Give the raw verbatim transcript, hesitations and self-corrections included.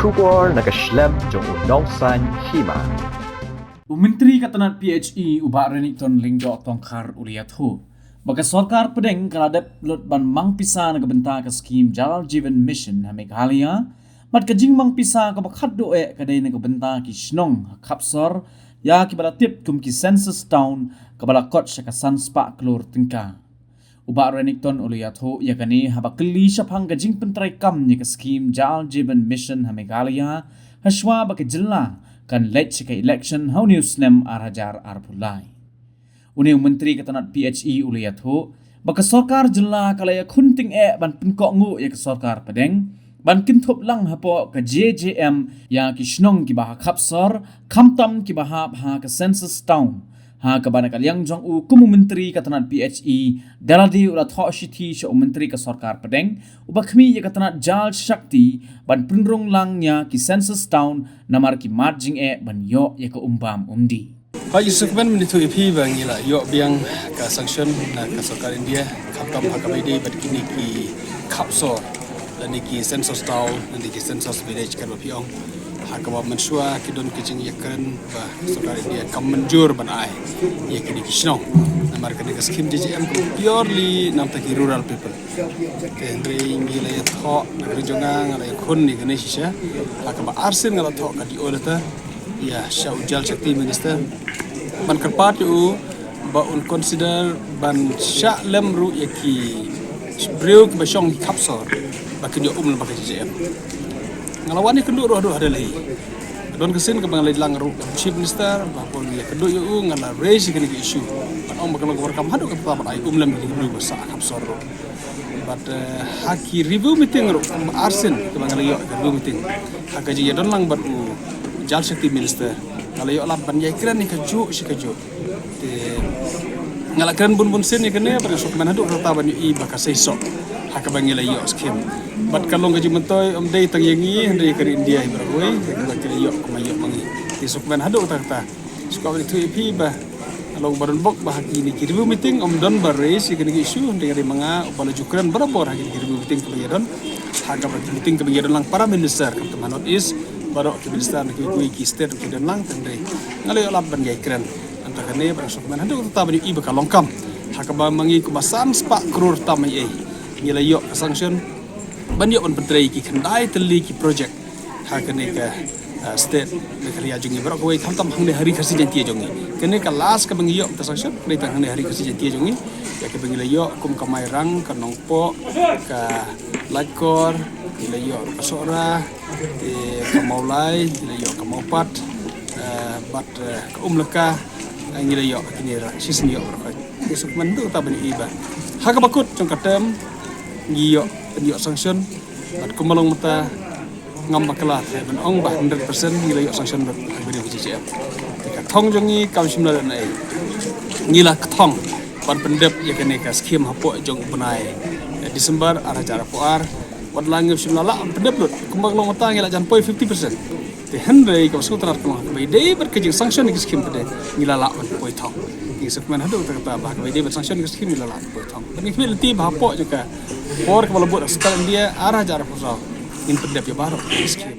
Khubor na ka shlem jong u nongsaiñ hima. U Myntri ka tnat P H E u Bah Renikton Lyngdoh Tongkhar u la ïathuh ba ka sorkar pdeng ka la dep lut ban mang pisa na ka bynta ka skhim Jal Jeevan Mission ha Meghalaya, bad ka jingmang pisa kaba khatduh eh ka dei na ka bynta ki shnong ha khapsor, ïa kiba la tip kum ki census town, kaba la kot sha ka san spah klur tyngka. U Bah Renikton u la ïathuh ïa kane haba kylli shaphang ka jingpyntreikam ïa ka skhim Jal Jeevan Mission ha Meghalaya, hashwa ba ka jylla kan leit sha ka election ha une u snem ar hajar arphew lai. Une u Myntri ka tnat P H E u la ïathuh ba ka sorkar jylla ka la ïakhun tyngeh ban pynkohnguh ïa ka sorkar pdeng ban kynthup lang hapoh ka J J M ïa ki shnong kiba ha khapsor, khamtam kiba hap ha ka census town. Ha kaba na ka liang jong u kum u Myntri ka tnat P H E, da lade u la thoh shithi sha u Myntri ka sorkar pdeng uba khmih ïa ka tnat Jal Shakti ban pynrung lang ïa ki census town, namar ki mad jingeh ban ïoh ïa ka umbam umdih. Hooid, sngewbha ban ïathuh ïa phi ba ngi la ïoh biang ka sanction na ka sorkar India, khamtam ha kaba ïadei bad kine ki khapsor, lane ki census town, lane ki census village, katba phi ong. Ha kaba mynshuwa ki don ki jingïakren ba ka sorkar India kam mynjur ban ai ïa kine ki shnong. Namar kane ka skhim J J M ka purely na ka bynta ki rural people. Te hynrei ngi la ïathoh, na ka ri jong nga, nga la ïakhun ïa kane shisha ha kaba arsien nga la thoh ka D O letter ïa sha u Jal Shakti Minister ban kyrpad ïa u ba un consider ban shah lem ruh ïa ki briew kiba shong ki khapsor ba kin ïoh um lyngba ka J J M. Nga la wan ïakynduh ruh haduh ha Delhi. Don ka sien kaba nga la ïalang ruh Chief Minister ba poi ïakynduh ïa u, nga la raise ïa kane ka issue ban ong ba ka long kaba donkam haduh katta ban ai um lem ïa ki briew ba sah ha khapsor ruh. Bad, eh, ha ki review meeting ruh, kum arsien kaba nga la ïoh ha ki review meeting ha ka jingïadon lang bad u Jal Shakti Minister, nga la ïoh lad ban ïai kren ïa kajuh shi kajuh. Te nga la kren bun bun sien ïa kane, bad nga sngewkmen haduh katta ban ïohi ba ka seisoh ha kaba ngi la ïoh skhim. Bad ka long ka jingmyntoi ym dei tang ïa ngi, hynrei ïa ka ri India hi baroh kawei, ïa kaba ki la ïoh kumba ïoh ma ngi. Te sngewkmen haduh katta katta. Sngewbha ban ïathuh ïa phi ba ka long ba don bok ba ha kine ki review meeting ym don ba raise ïa kine ki issue, hynrei ka dei ma nga uba la ju kren barabor ha kine ki review meeting kaba ïadon, ha kaba ki meeting kaba ïadon lang para minister khamtam ha North East, baroh ki minister na kiwei kiwei ki state ki don lang, hynrei nga la ïoh lad ban ïai kren. Hynrei kane ba nga sngewkmen haduh katta ban ïohi ba ka long kam ha kaba ma ngi kumba san spah klur tam eiei ngi la ïoh ka sanction ban ïoh ban pyntrei ki khyndai tylli ki project ha kane ka, ah, state Meghalaya jong ngi baroh kawei, khamtam hangne ha Ri Khasi Jaiñtia jong ngi. Kane ka last kaba ngi ïoh ka sanction, kane tang hangne ha Ri Khasi Jaiñtia jong ngi. Ïa kaba ngi la ïoh kum ka Mairang, ka Nongpoh, ka Laitkor, ngi la ïoh ka Sohra, eh, ka Mawlai, ngi la ïoh ka Mawpat, eh, bad, eh, ka Umlaka, eh, ngi la ïoh kine ruh, shisien ïoh baroh kawei. Ngi sngewkmen haduh katta ban ïohi ba ha kaba kut jong ka term ngi ïoh, ngi ïoh sanction. Bad kumba long mynta ngam bakla te ban ong ba hundred percent ngi la ïoh sanction bad ha kaba ïadei bad J J M. Te ka thong jong ngi kam shym la leh ei. Ngi la kthong ban pyndep ïa kane ka skhim hapoh jong u bnai, eh, December ar hajar arphew ar. Wat la ngim shym la lah pyndep lut. Kumba long mynta ngi la jan poi fifty percent. Te hynrei kaba sngewtynnat ka long ha kaba ïadei bad ka jingsanction ïa ka skhim te ngi la lah ban poi thong. Ngi sngewkmen haduh katta katta ba ha kaba ïadei bad sanction ïa ka skhim ngi la lah ban poi thong. Bad ngi khmih lynti ba hapoh jong ka por kaba la bud ha sorkar India ar hajar arphew saw ngin pyndep ïa baroh ki skhim.